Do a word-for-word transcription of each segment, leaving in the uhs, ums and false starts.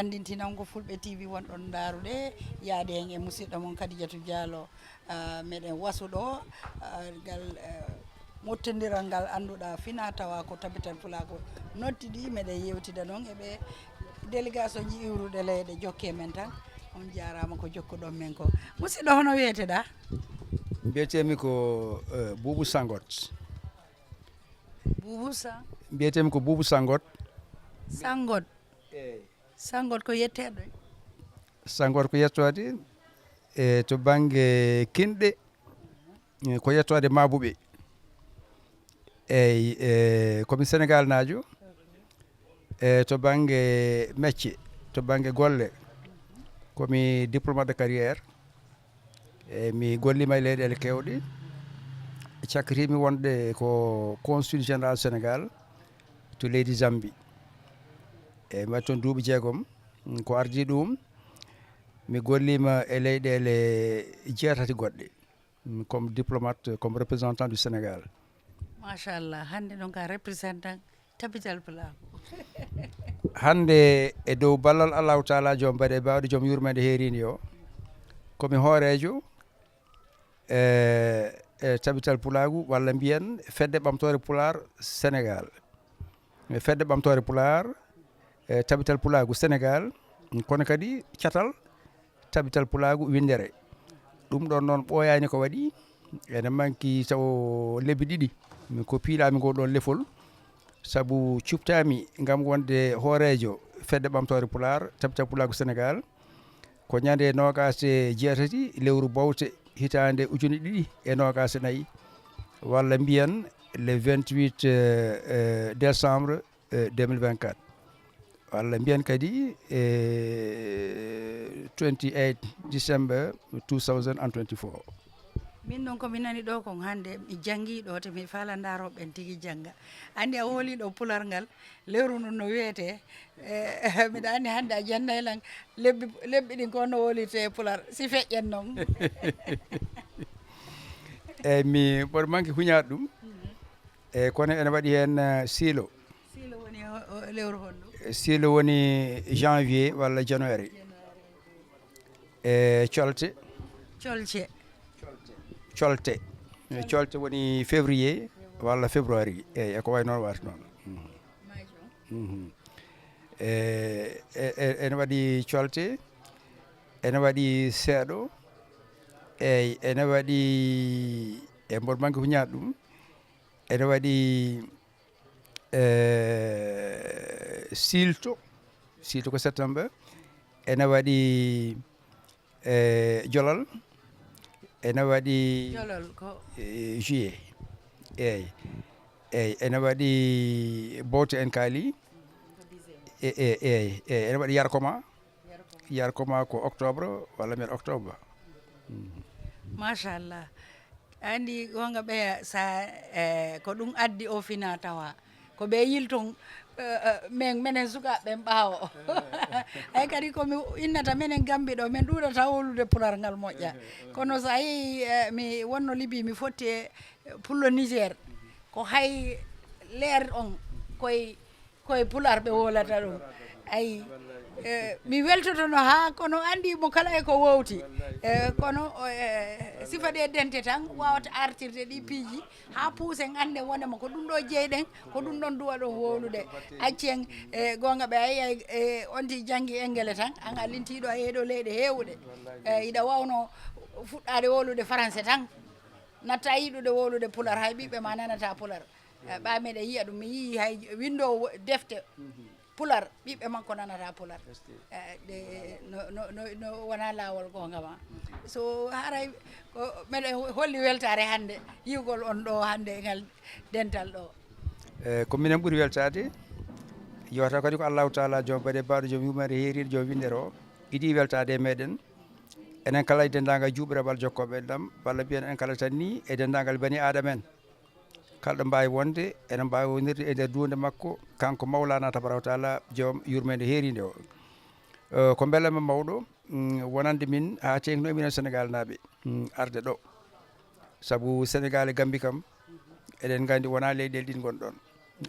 Anndintinan ko Fulɓe T V wonɗon ndaarude, yaade heen e musidɗo mon Kadijatou Diallo. Ah, meɗen wasu ɗo, ah, ngal, eh, mottondiral ngal annduɗaa fina tawa ko Tabital Pulaagu noddi ɗi, meɗen yewtida noon e ɓe délégation ji iwruɗe leyɗe. Jokke men tan, on jaaraama ko jokkuɗon men ko. Musidɗo, hono wiyeteɗaa? Mbiyetemi ko, eh, Boubou Sangot. Boubou Sa- Mbiyetemi ko Boubou Sangot. Sangot. Eyi. Sangot ko yetteeɗo? Sangot ko yettoode e to bannge kinɗe, e ko yettoode Maabuɓe. Eyi, e komi Senegal naajo, e to bannge mecce, to bannge golle, komi diplomate de carrière. E mi golliima e leyɗeele keewɗe, cakkitiimi wonde ko consul général Senegal to leydi Zambie. E mi waɗi toon duuɓi jeegom. Ko ardii ɗum, mi golliima e leyɗeele jeetati goɗɗe, mm, comme diplomate, comme représentant du Sénégal. Machallah, hannde noon ka représentant Tabital Pulaagu. Hannde e dow ballal Allahu Taala, joom baɗe baawɗe, joom yurmeende heeriinde o, komi hooreejo e, e Tabital Pulaagu, walla mbiyen Fedde Ɓamtoore Pulaar Senegal. E Fedde Ɓamtoore Pulaar, e Tabital Pulaagu Senegal, kono kadi catal Tabital Pulaagu winndere. Ɗum ɗoon noon ɓooyaani ko waɗi, ene manki tawo lebbi ɗiɗi ko piilaami ngol ɗoon lefol, sabu cuɓtaami ngam wonde hooreejo Fedde Ɓamtoore Pulaar, Tabital Pulaagu Senegal, ko ñande noogaas e jeetati lewru Bowte, hitaande ujunere ɗiɗi e noogaas e nayi, walla mbiyen le vingt-huit, euh, euh, décembre, euh, deux mille vingt-quatre, walla mbiyen kadi, euh, twenty-eight December two thousand and twenty-four. Min noon ko mi nani ɗo kon hannde, mi janngi ɗo, te mi faala ndaaro ɓen tigi jannga. Anndi a woli ɗo pular ngal, lewru ndun no wiyetee, eh, miɗa anndi hannde a jannay lan lebbi, lebbi ɗin ko no wolirtee e pular, si feƴƴen noon. Eyi, mi, mboɗo manki huñaade ɗum. Mhm. Eyi, kono ene waɗi heen, eh, siilo. Siilo woni ho-, o, lewru hondu? Eh, siilo woni janvier walla january. January. E colte. Colce. Colte. Eh, colte woni février walla février. Eyi, e ko wayi noon waati noon. Mhm. Majum. Mhm. E, e, e, ene waɗi colte, ene waɗi seeɗo, eyi, ene waɗi, e mboɗo manki huñaade ɗum, ene waɗi, e, siilto, siilto ko septembre, ene waɗi, e, jolal, ene waɗi, jolal ko? E, juillet, eyi, eyi, ene waɗi bowte en kaali, e, e, eyi, eyi, ene waɗi yarkoma, yarkoma ko octobre walla mbiyen octobre. Mm. Machallah. Anndi goonga ɓeya sa, eh, ko ɗum addi o fina tawa. Ko ɓe yilton, eh, eh, men, menen sukaaɓe ɓen ɓaawo. Hay kadi ko mi innata menen Gambi ɗo, men ɗuuɗata wowlude pular ngal moƴƴa. Kono so a yii, eh, mi wonno Libi, mi fotti e pullo Niger. Ko hay leer on koye koye pular ɓe wolata ɗum. Ayi, eh, mi weltotono haa kono anndi mo kala e ko wowti. Eh, kono, eh, sifa ɗe dente tan wawata artirde ɗi piiji haa puusen annden wonde mo ko ɗum ɗo jeyɗen, ko ɗum ɗon duwa ɗon wowlude. Accen, eh, goonga ɓe ayi, ayi, eh, on ti janngi engele tan, an a lintiiɗo a yeeɗo leyɗe heewuɗe. Eh, iɗa wawno fuɗɗaade wowlude faranse tan. Natta yiɗude wowlude pular, hay ɓiɓɓe ma nanata pular. Eh, ɓa meɗa yiya ɗum, mi yii hay winndoowo defte pular, ɓiɓɓe makko nanata pular. Eh, ɗe, no, no, no, no wona laawol goonga ma. So haray ko meɗen holli weltaare hannde, yi'ugol on ɗo hannde e ngal dental ɗo. Eh, ko minen ɓuri weltaade. Yewta kadi ko Allahu Taala, joom baɗe baɗo, joom yumere heeriiɗo, joom winndere o. Idi weltaade e meɗen. Enen kala e denndaangal juuɓiraɓal jokkooɓe enɗam, walla mbiyen en kala tan ni e denndaangal bani Aadama en. Kala ɗo mbaawi wonde, ene mbaawi wonirde e nder duunde makko, kanko Mawlana Tabaraka wa Taala, joom yurmeende heeriinde o. Eh, ko mbelema mawɗo, mm, wonande min haa teeŋtino minen Senegal naaɓe, mm, arde ɗo. Sabu Senegal e Gambi kam, eɗen nganndi wonaa leyɗeele ɗiɗi ngon ɗon.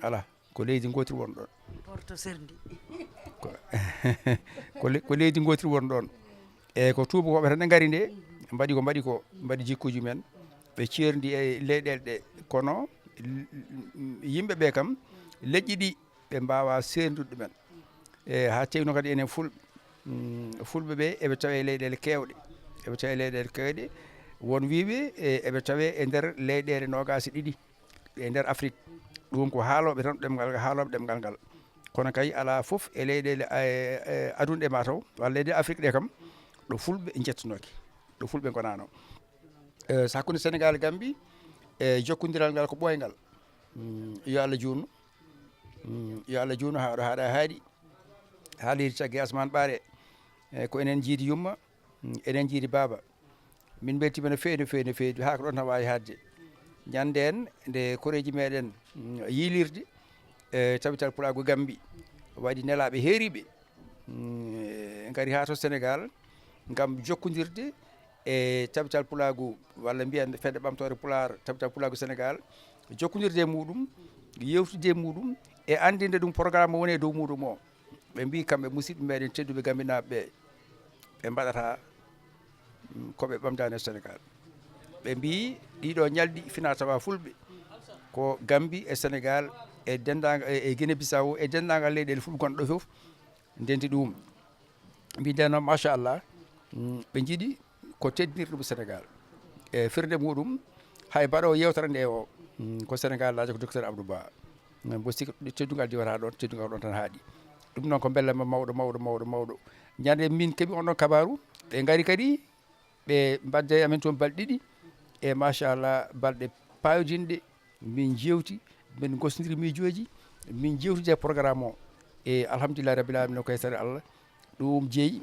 Alaa. ko leydi ngootiri won ɗon. Porto serndi. Ko, ko le- ko leydi ngootiri won ɗon. E ko tuubakooɓe tan ɓe ngari nde, mbaɗi ko mbaɗi ko, mbaɗi jikkuuji men. Ɓe ceerndi e leyɗeele ɗe, kono l- l- yimɓe ɓe kam, leƴƴi ɗi ɓe mbaawa seerndude ɗumen. E haa tewno kadi enen fulɓe, mm, fulɓe ɓe eɓe tawe e leyɗeele keewɗe. Eɓe tawe e leyɗeele keewɗe. Won wiiɓe e eɓe tawe e nder leyɗeele noogaas e ɗiɗi e nder Afrik. Ɗum ko haalooɓe tan ɗemngal, haalooɓe ɗemngal ngal. Kono kay alaa fof e leyɗeele, e, e aduna ɗe ma taw, walla leyɗeele Afrik ɗe kam, ɗo fulɓe njettanooki, ɗo fulɓe ngonaano. E, so hakkunde Senegaal e Gambi, e jokkondiral ngal ko ɓooyngal. Mm, yo Allah juutnu. Mm, yo Allah juutnu haa ɗo haaɗa haaɗi. Haaliri cagge asmaan ɓaare. E, ko enen jiidi yumma, mm, enen jiidi baaba. Min mbeltiima no feewi, no feewi, no feewi, haa ko ɗoon tan waawi haaɗde. Ñande en, nde koreeji meɗen, mm, yiilirde, e tabital pulaagu Gambi, waɗi nelaaɓe heeriiɓe, mm, e ngari haa to Senegaal ngam jokkondirde e tabital pulaagu, walla mbiyen fedde ɓamtoore pulaar, tabital pulaagu Senegaal, jokkondirde e muɗum, yewtidde e muɗum, e anndinde ɗum programme mo woni e dow muɗum o. Ɓe mbii kamɓe musidɓe meɗen tedduɓe Gambinaaɓe ɓe, ɓe mbaɗata, mm, ko ɓe ɓamdaani e Senegaal. Ɓe mbii ɗiɗo ñalɗi fina tawa fulɓe ko Gambi e Senegaal e denndaangal, e, e Guinée Bissau e denndaangal leyɗeele fulɓe gonɗo ɗo fof ndenti ɗum. Mbii nden noon, machallah, mm, ɓe njiɗi ko teddinirɗum Senegaal. E firnde muɗum, hay mbaɗoowo yewtere nde o, mm, ko Senegaal laajo ko docteur Abdou Ba. Mm, mbo sikki teddungal diwata ɗon, teddungal ɗon tan haaɗi. Ɗum noon ko mbellema mawɗo, mawɗo, mawɗo, mawɗo. Ñande min keɓi on ɗon kabaru, ɓe ngari kadi, ɓe mbadde e amen toon balɗe ɗiɗi. E machallah, balɗe pawdinɗe, min jewti, min gosodiri miijooji, min jewtide e programme o. E alhamdulillahi rabbil alamina, ko yettere Allah. Ɗum jeeyi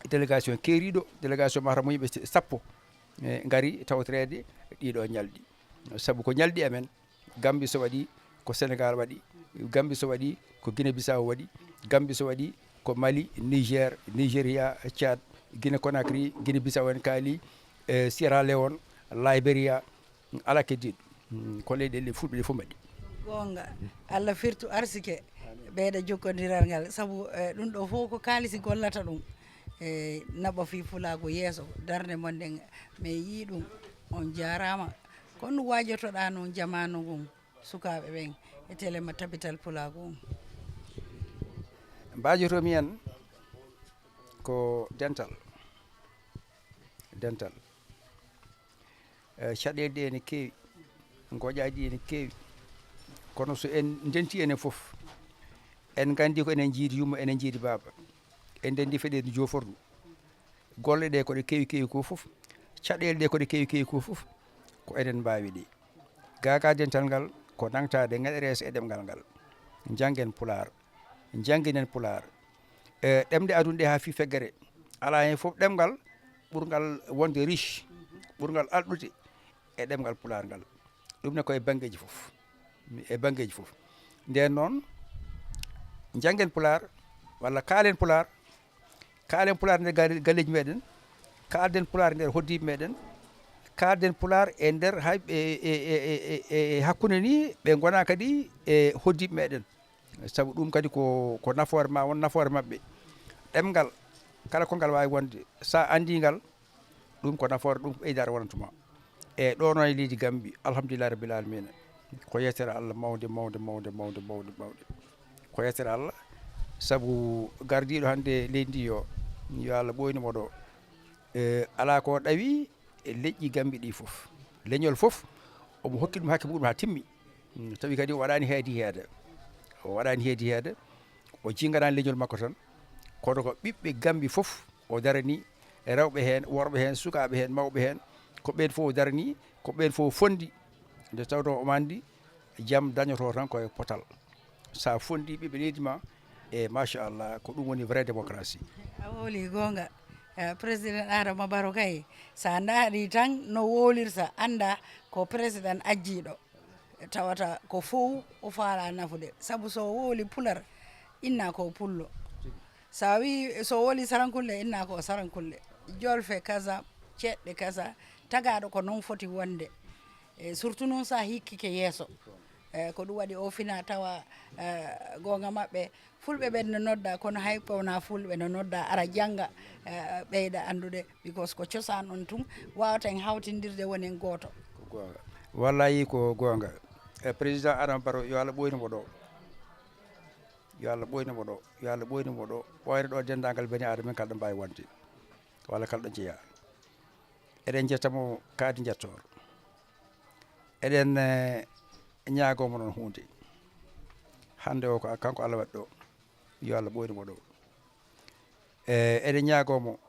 délégation keeriiɗo, délégation mataw mo yimɓe sappo, e, ngari tawtoreede ɗiɗo ñalɗi. Sabu ko ñalɗi amen, Gambi so waɗi, ko Senegaal waɗi, Gambi so waɗi, ko Guinée Bissau waɗi, Gambi so waɗi, ko Mali, Niger, Nigeria, Tchad, Guinée Conakry, Guinée Bissau en kaali, e, Sierra Leone, Liberia, alaa keddiiɗo. Mm, ko leyɗeele ɗe fulɓe ɗe fof mbaɗi. Goonga. Allah firtu arsike ɓeyda jokkondiral ngal, sabu, e, ɗum ɗo fof ko kaalisi gollata ɗum. E, naɓa fii pulaagu yeeso, darnde mon nden, mi yii ɗum. On jaaraama. Kono waajotoɗaa noon jamaanu ngun, sukaaɓe ɓen, e telema tabital pulaagu on? Mbaajotoomi en ko dental. Dental. E, caɗeele ɗe ene keewi, ngoƴaaji ɗi ene keewi. Kono so en ndenti enen fof, en nganndi ko enen njiidi yumma, enen njiidi baaba, en ndenndi feɗeede joofordu. Golle ɗe ko ɗe keewi keewi ko fof, caɗeele ɗe ko ɗe keewi keewi ko fof, ko enen mbaawi ɗe. Gaagaa dental ngal ko nangtaade ngaɗereese e ɗemngal ngal. Njanngen pulaar, njannginen pulaar. E ɗemɗe aduna ɗe haa fii feggere, alaa heen fof ɗemngal ɓurngal wonde riche, ɓurngal alɗude e ɗemngal pulaar ngal. Ɗum ne ko e banngeeji fof, e banngeeji fof. Ndeen noon, njanngen pulaar walla kaalen pulaar, kaalen pulaar nder gal- galleeji meɗen, kaalden pulaar nder hoddiiɓe meɗen, kaalden pulaar e nder hay e, e, e, e, e hakkunde ni ɓe ngona kadi e hoddiiɓe meɗen. Sabu ɗum kadi ko, ko nafoore ma won nafoore maɓɓe. Ɗemngal, kala ko ngal waawi wonde, so a anndii ngal, ɗum ko nafoore, ɗum ko ɓeydaare wonantuma. E ɗo noon e leydi Gambi, alhamdulillahi rabbil alamina, ko yettere Allah mawnde, mawnde, mawnde, mawnde, mawnde, mawnde. Ko yettere Allah, sabu gardiiɗo hannde leydi ndi yo, yo Allah ɓooynu mo ɗo. E, alaa ko ɗawi e leƴƴi Gambi ɗi fof. Leñol fof, omo hokki ɗum hakke muɗum haa timmi. Mm, tawi kadi o waɗaani heedi heede. O waɗaani heedi heede. O jinganaani leñol makko tan. Kono ko ɓiɓɓe Gambi fof o darani, e rewɓe heen, worɓe heen, sukaaɓe heen, mawɓe heen. Ko ɓeen fof o darani, ko ɓeen fof o fondi. Nde tawnoo omo anndi jam dañoto tan ko e potal. So a fondii ɓiɓɓe leydi ma, e machallah, ko ɗum woni vraie démocratie. A wowlii goonga. Eh, président Adama Barrow kay, so a ndaarii tan no wowlirta, anndaa ko président ajjiiɗo. Tawata ko fow o faalaa nafude. Sabu so o wowlii pular, innaa ko pullo. So a wii, so o wowlii sarankulle, innaa ko sarankulle. Jolfe kasa, ceɗɗe kasa, tagaaɗo ko noon foti wonde. E surtout noon so a hikkike yeeso. Eh, ko ɗum waɗi o fina tawa, eh, goonga maɓɓe, fulɓe ɓen no nodda, kono hay ko wona fulɓe no nodda, ara jannga, eh, ɓeyda anndude, because ko cosaan on tun, waawata en hawtindirde wonen gooto. Ko goonga. Wallahi ko goonga. E président Adama Barrow, yo Allah ɓooynu mo ɗo. Yo Allah ɓooynu mo ɗo. Yo Allah ɓooynu mo ɗo. Ɓooyna ɗo denndaangal bani Adama en kala ɗo mbaawi wonde. Walla kala ɗo jeyaa. Eɗen njetta mo kaadi njettoor. Eɗen, eh, ñaagoo mo noon huunde. Hannde o ko kanko Allah waɗi ɗo. Yo Allah ɓooynu mo ɗo. E, eɗen ñaagoo mo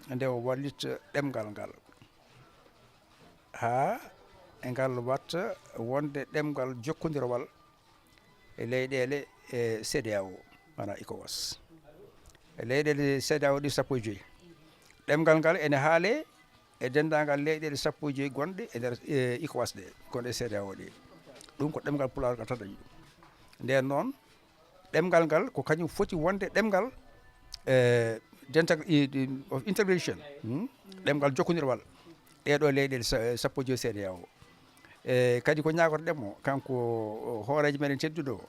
nde o wallita ɗemngal ngal. Haa e ngal watta wonde ɗemngal jokkondirowal e leyɗeele, e, C E D E A O, maanaa ECOWAS. E leyɗeele C E D E A O ɗi sappo e joy. Ɗemngal ngal ene haalee e denndaangal leyɗeele sappo e joy gonɗe e nder, e, ECOWAS ɗe, gonɗe e C E D E A O ɗe. Ɗum ko ɗemngal Pulaar ngal tan dañi ɗum. Ndeen noon, ɗemngal ngal ko kañum foti wonde ɗemngal, e, dental, i, i, of integration, hmm? Ɗemngal jokkondirwal. Ɗee ɗoo leyɗeele sa-, sappo e joy C E D E A O. E, kadi ko ñaagotoɗen mo, kanko hooreejo meɗen tedduɗo o,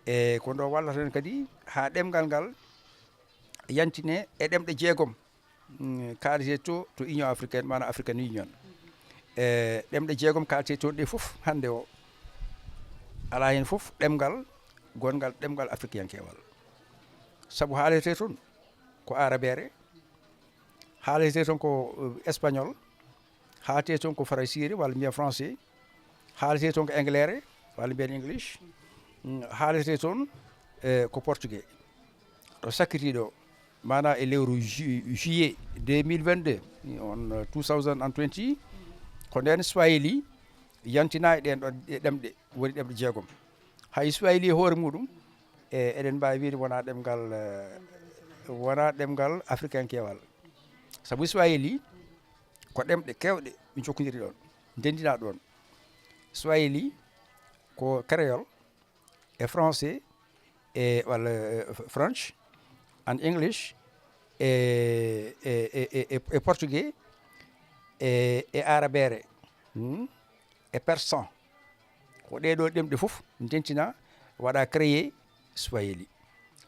e, ko ndo wallata en kadi haa ɗemngal ngal yantine e ɗemɗe jeegom, mm, kaaletee to, to Union Africaine, maanaa African Union. E, ɗemɗe jeegom kaaletee toon ɗe fof hannde o, alaa heen fof ɗemngal gonngal ɗemngal afrikankewal. Sabu haaletee toon ko aarabeere, haaletee toon ko, eh, espagnol, haaletee toon ko faraysiire walla mbiyen français, haaletee toon ko engleere walla mbiyen English, mm, haaletee toon, eh, ko portugais. Ɗo sakkitii ɗo, maanaa e lewru ju-, juillet deux mille vingt-deux, on, eh, two thousand and twenty, ko ndeen Swahili yantinaa e ɗeen ɗoon ɗe ɗemɗe, woni ɗemɗe jeegom. Hay Swahili e hoore muɗum, e, eɗen mbaawi wiyde wonaa ɗemngal, eh, wonaa ɗemngal afrikankewal. Sabu Swahili ko ɗemɗe keewɗe ɓe njokkondiri ɗoon, ndenndinaa ɗoon. Swahili ko créole e français e, walla, eh, French and English e, e, e, e, e, e portugais e, e aarabeere, hmm, e persan. Ko ɗee ɗoo ɗemɗe fof ndentinaa, waɗa créé Swahili.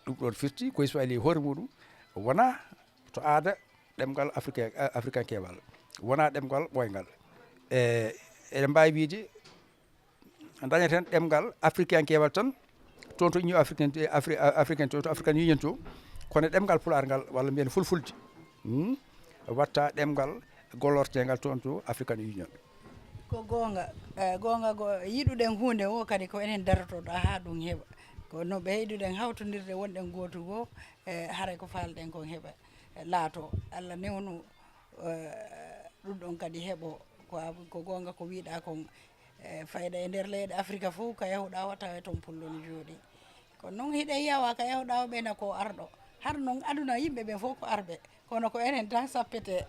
Ɗum ɗoon firti ko Swahili e hoore muɗum wonaa to aada ɗemngal afrika-, afrikankewal, wonaa ɗemngal ɓooyngal. E, eɗen mbaawi wiyde dañaten ɗemngal afrikankewal tan, toon to Union Africaine, Afri-, Africaine to, to African Union to, kono ɗemngal Pulaar ngal, walla mbiyen Fulfulde, hmm, watta ɗemngal gollorteengal toon to African Union. Ko goonga, eh, goonga ko yiɗuɗen huunde o kadi ko enen darotoɗo haa ɗum heɓa. Ko no ɓeyduɗen hawtondirde wonɗen gootu goo, eh, haray ko faalɗen kon heɓa, eh, laato. Allah newnu, eh, ɗum ɗon kadi heɓo. Ko ab-, ko goonga ko wiɗa kon, eh, fayda e nder leyɗe Afrika fof ka yahuɗa o tawa e toon pullo no jooɗi. Kono noon hiɗen yawa ka yahuɗa o ɓeyna ko arɗo. Har noon aduna yimɓe ɓen fof ko arɓe. Kono ko enen tan sappete.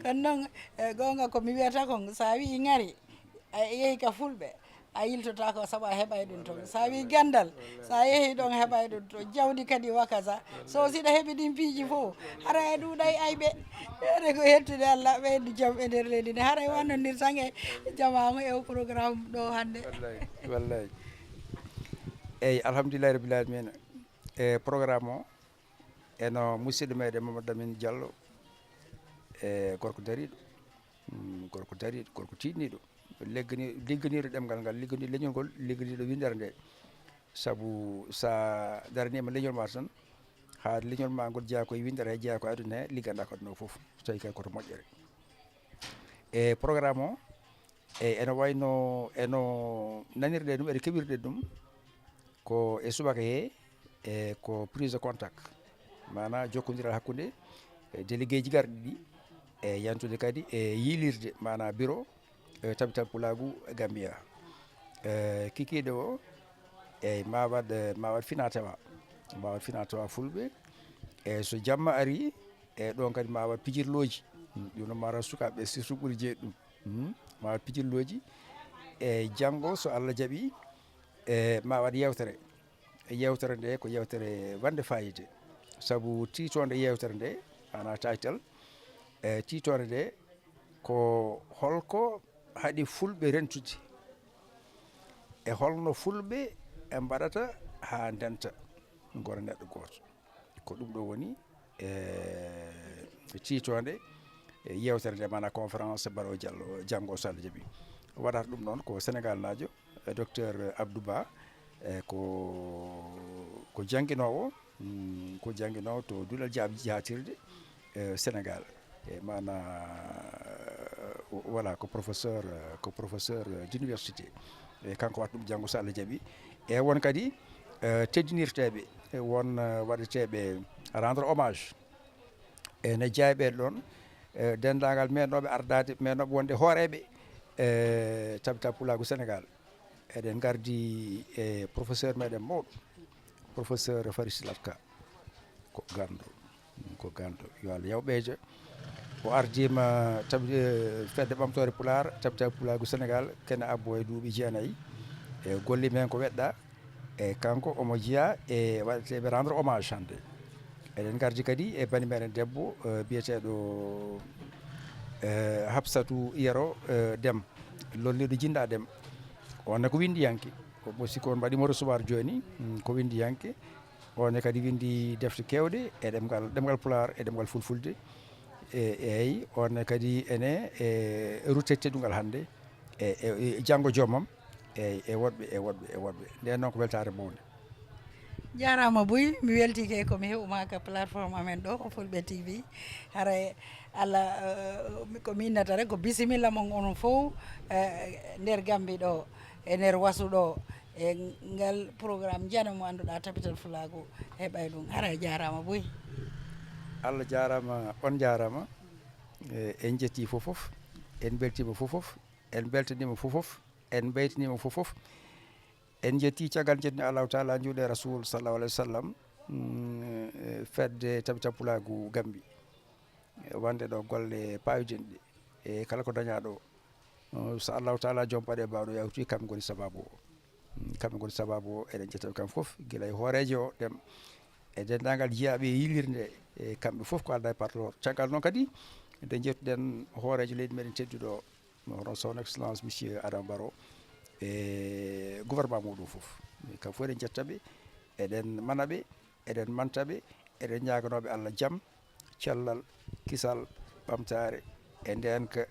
Kono noon, eh, goonga ko mi wiyata kon, sa wi'i ŋari, a yehi ka fulɓe, a yiltotako sabu a heɓay ɗum toon. Sa wi'i gandal, sa yehi ɗon heɓay ɗum toon. Jawdi kadi wakaza. So siɗa heɓi ɗin piiji fof, hara e ɗuuɗay ayɓe. Ene ko hettude Allah, ɓeydu jam e nder leydi ndi. Haray wannondir tan e jamaanu e o programme ɗo hannde. Wallay, wallay. Eyyi, alhamdulillahi rabbil alamina. E programme o, eno musidɗo meɗen Mamadou Lamine Diallo, e gorko dariɗo, mm, gorko dariɗo, gorko tiɗniɗo, leggani-, ligganiɗo ɗemngal ngal, liggani leñol ngol, ligganiɗo winndere nde. Sabu sa daranima leñol ma tan, haa leñol ma ngol jeyaa koye winndere, jeyaa ko aduna he, ligganɗa ko aduna o fof, so tawi kay koto moƴƴere. E programme o, e eno wayno, eno nanirɗe ɗum, eɗe keɓirɗe ɗum, ko e subaka he, e ko prise de contact, maanaa jokkondiral hakkunde, e délégué ji garɗi ɗi, e yantude kadi e yiilirde, maanaa bureau, e Tabital Pulaagu Gambia. E kikiiɗe o, e ma waɗ, ma waɗ fina tawa, ma waɗ fina tawa fulɓe, e so jamma ari, e ɗon kadi ma waɗ pijirlooji, ɗum noon ma waɗ sukaaɓe surtout ɓuri jeeɗi ɗum. Hmm? Ma waɗ pijirlooji. E janngo, so Allah jaɓi, e ma waɗ yewtere. E yewtere nde ko yewtere wande fayida. Sabu tiitoonde yewtere nde, maanaa title, e tiitoonde nde ko holko haɗi fulɓe rentude e holno fulɓe e mbaɗata haa ndenta ngona neɗɗo gooto. Ko ɗum ɗo woni e tiitoonde e yewtere nde, maanaam conférence Baro Diallo, janngo so Allah jaɓi. Waɗata ɗum noon ko Sénégal naajo, e docteur Abdou Ba, e ko, ko jannginoowo, mm, ko jannginoowo to duɗal jaaɓi jaatirde, e Sénégal. E maana, e, voilà, ko professeur, e, ko professeur, e, d'université. E kanko waɗa ɗum janngo so Allah jaɓi. E won kadi, e, teddinirteeɓe, e won, e, waɗeteeɓe rendre hommage. E ne jeyaa ɓeen ɗoon, e, denndaangal meenooɓe ardaade, meenooɓe wonde hooreeɓe, e, Tabita Pulaagu Sénégal. Eɗen ngardi e professeur meɗen mawɗo, professeur Faris Latka. Ko ganndo, ko ganndo. Yo Allah yawɓeejo. O ardiima tabi-, e, fedde ɓamtoore Pulaar, Tabita Pulaagu Sénégal, kene abbo e duuɓi jeenayi. E golli men ko weɗɗa. E kanko omo jeyaa e waɗeteeɓe rendre hommage hannde. Eɗen ngardi kadi e bani meɗen debbo, e, biyeteeɗo, e, Hafsatu Yero, e, Dem, lolliiɗo Jinda Dem. On ne ko winndiyanke. Ko mo sikki on mbaɗi mo recevoir jooni, mm, ko winndiyanke. On ne kadi winndi defte keewɗe e ɗemngal, ɗemngal Pulaar e ɗemngal Fulfulde. E, eeyi, on ne kadi ene e rutte teddungal hannde. E, e, e janngo joomam. Eeyi, e woɗɓe, e woɗɓe, e woɗɓe. Nden noon ko weltaare mawnde. Jaaraama buy, mi weltiike ko mi heɓumaaka plateforme amen ɗo, ko Fulɓe T V. Haray Allah, eh, ko mi innata rek ko bisimilla mon onon fof, eh, nder Gambi ɗo, e nder Wasu ɗo, e ngal programme Njana mo annduɗaa Tabital Fulaagu heɓay ɗum. Haray jaaraama buy. Allah jaaraama, on jaaraama. Eh, en njettii fof fof, en mbeltiima fof fof, en mbeltaniima fof fof, en mbeltaniima fof fof. En njettii caggal njettude Allahu Taala, njuulde e Rasul sallallahu alaihi wasallam, mm, eh, fedde Tabita Pulaagu Gambi. Eh, wonde ɗo golle paayuɗen ɗe. E kala ko dañaa ɗo, oh, so Allahu Taala joom paɗe baawɗo yawti, kamɓe ngoni sababu o. Mm, kamɓe ngoni sababu o, eɗen njettaɓe kamɓe fof, gila e hooreejo o, ɗem, e denndaangal jiyaaɓe e yiilirde, e kamɓe fof ko aldaa e parlor. Caggal noon kadi, nde njettuɗen hooreejo leydi meɗen tedduɗo o, hono son excellence monsieur Adama Barrow, e gouvernement muɗum fof. Kamɓe fof eɗen njettaɓe, eɗen manaɓe, eɗen mantaɓe, eɗen ñaaganooɓe Allah jam, cellal, kisal, ɓamtaare, e ndeenka,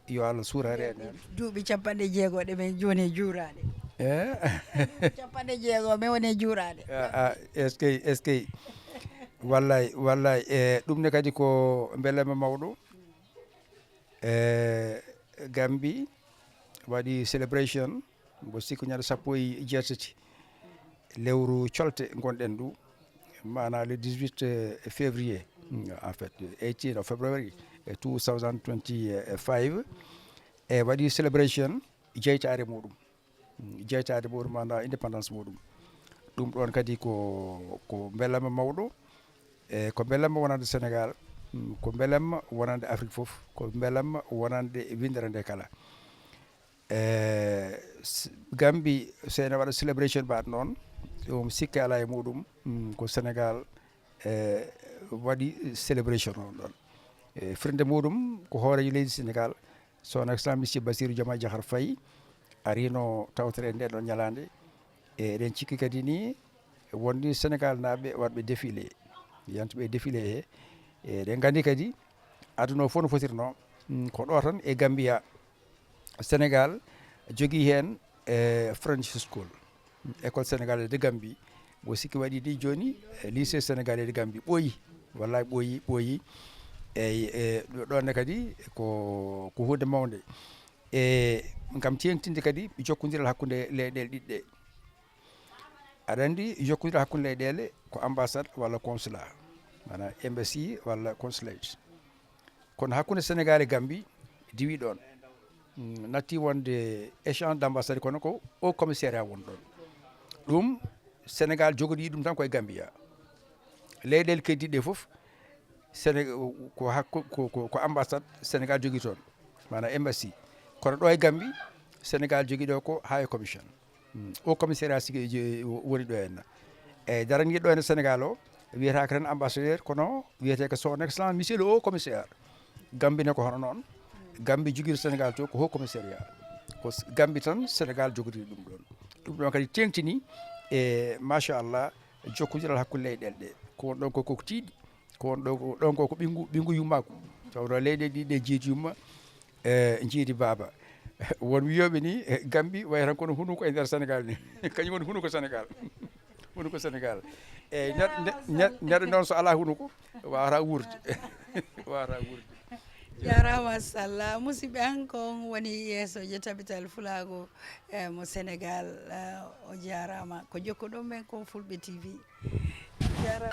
yo Allah suur e reende en. Duuɓi capanɗe jeego ɗe men jooni e juuraade. Eh? Duuɓi capanɗe jeego men woni e juuraade. Ah, ah, eskey, eskey. Wallay, wallay. E ɗum ne kadi ko mbelamma mawɗo. E Gambi waɗi celebration, mbo sikku ñande sappo e jeetati lewru colte ngonɗen ndu, maanaam le dix-huit, euh, février, en fait, eighteen of February, euh, two thousand twenty-five, e waɗi celebration jeytaare muɗum, jeytaade muɗum, maanaam indépendance muɗum. Ɗum ɗoon kadi ko, ko mbelamma mawɗo, e ko mbelamma wonande Sénégal, mm, ko mbelamma wonande Afrique fof, ko mbelamma wonande winndere nde kala. E s-, Gambi, so ene waɗa celebration mbaɗa noon, ɗum sikke alaa e muɗum, mm, ko Sénégal, e waɗi celebration on ɗon. E firnde muɗum ko hooreejo leydi Sénégal, son excellence monsieur Bassirou Diomaye Diakhar Faye, arino tawtere e nden ɗon ñalaande. E eɗen cikki kadi ni wonde Sénégal naaɓe waɗɓe défilé, yantuɓe e défilé he. E eɗen nganndi kadi aduna o fof no fotirno, mm, ko ɗo tan e Gambia Sénégal jogii heen, e French School, école sénégalaise de Gambie, mbo sikki waɗi ni jooni, e lycée sénégalais de Gambie, ɓooyi, wallahi ɓooyi, ɓooyi. Eyi, e ɗo, ɗon ne kadi ko, ko huunde mawnde. E ngam teeŋtinde kadi jokkondiral hakkunde leyɗeele ɗiɗi ɗe. Aɗa anndi jokkondiral hakkunde leyɗeele ko ambassade walla consulat, maanaam embassy walla consulate. Kono hakkunde Sénégal e Gambie diwi ɗon. Mm, natti wonde échange d'ambassade, kono ko haut commissariat woni ɗon. Ɗum Sénégal jogori ɗum tan koye Gambia. Leyɗeele keddiiɗe ɗe fof, Séné-, ko hakku-, ko, ko, ko ambassade Sénégal jogii toon, maanaam embassy. Kono ɗo e Gambie, Sénégal jogii ɗo ko high commission. Mm. Haut commissariat sigi je-, woni ɗo henna. Eyi, daraniiɗo ɗo henna Sénégal o, wiyetaake tan ambassadeur, kono wiyetee ko son excellence, monsieur le haut commissaire. Gambie ne ko hono noon. Gambie jogii Sénégal to ko haut commissariat. Ko s-, Gambie tan Sénégal jogori ɗum ɗon. Ɗum ɗon kadi teeŋtini e, machallah, jokkondiral hakkunde leyɗeele ɗe. Ko won ɗon ko koktiiɗi, ko won ɗo ko, ɗon ko, ko ɓinngu, ɓinngu yummaaku. Tawno leyɗeele ɗiɗi ɗe jeeji yumma, e, jeeji baaba. Won wiyooɓe ni, e, Gambi wayi tan kono hunuko e nder Senegal ni. Kañum woni hunuko Senegal. Hunuko Senegal. Eyi, neɗ-, neɗ-, neɗ-, neɗɗo noon so alaa hunuko, waawata wuurde. Waawata wuurde. Jaaraama, machallah. Musidɓe, an ko on woni yeeso je Tabital Fulaago, eh, mo Senegal. Eh, o jaaraama. Ko jokkuɗon men ko Fulɓe T V. Jaaraama.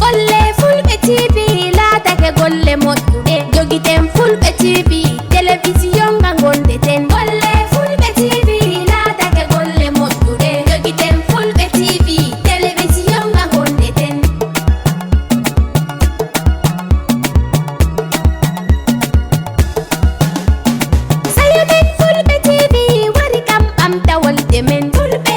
Golle Fulɓe T V laatake golle moƴƴuɗe. Jogiten Fulɓe T V, telewisiyon nga gondeten. Golle Fulɓe T V laatake golle moƴƴuɗe. Jogiten Fulɓe T V, telewisiyon nga gondeten. Sayo men Fulɓe T V wari kam ɓamta wolde men. Fulɓe